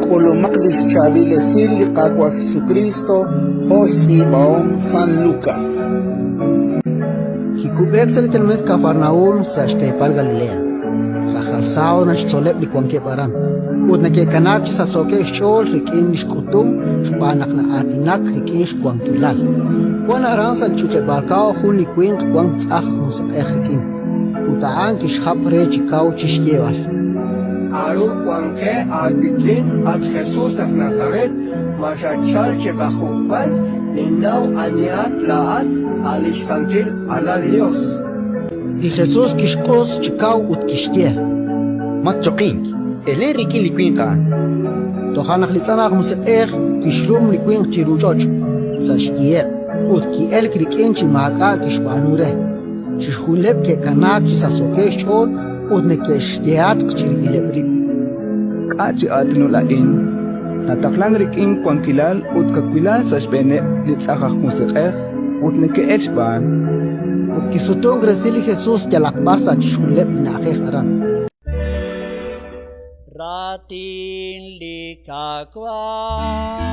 K'ulumaq li xchaab'il esil li Qaawa' Jesukriist jo' xtz'iib'ahom San Lukas. Kikub'eek sa' li tenamit Kafarnaúm sa' xteepal Galilea. Rajlal sábado naxtzoleb' li wankeb' aran, ut neke'kanaak chi sachsookeb' xch'ool rik'in li xk'utum xb'aan naq na'aatinak rik'in xwankilal. Wank aran sa' li ch'utleb'aal kab'l jun li winq wank tz'aj musiq'ej rik'in, ut a'an kixjap re chi kaw chi xyeeb'al: K'aru wank qe aawik'in, at Jesus aj Nazaret? Ma xatchalk chi qajuk'b'al? Ninnaw anihat laa'at, a' li xsantil Alal li Yos. Li Jesus kixq'us chi kaw ut kixye: Matchoqink, elen rik'in li winq a'an. Toja' naq li tz'an aj musiq'ej kixrum li winq chiru ch'och' sa' xyiheb' ut ki'elk rik'in chi maak'a' kixb'aanu re. Chixjunileb' ke'kanaak chi sachsookeb' xch'ool ut neke'xyehatq chirib'ileb' rib'. K'a' chi aatinul a'in? Nataqlank rik'in wankilal ut kawilal sa' xb'eeneb' li tz'aj aj musiq'ej ut neke'elk xb'aan. Ut kisutunk resil li Jesus yalaq b'ar sa' chixjunileb' li na'ajej aran. Raatin li Qaawa'.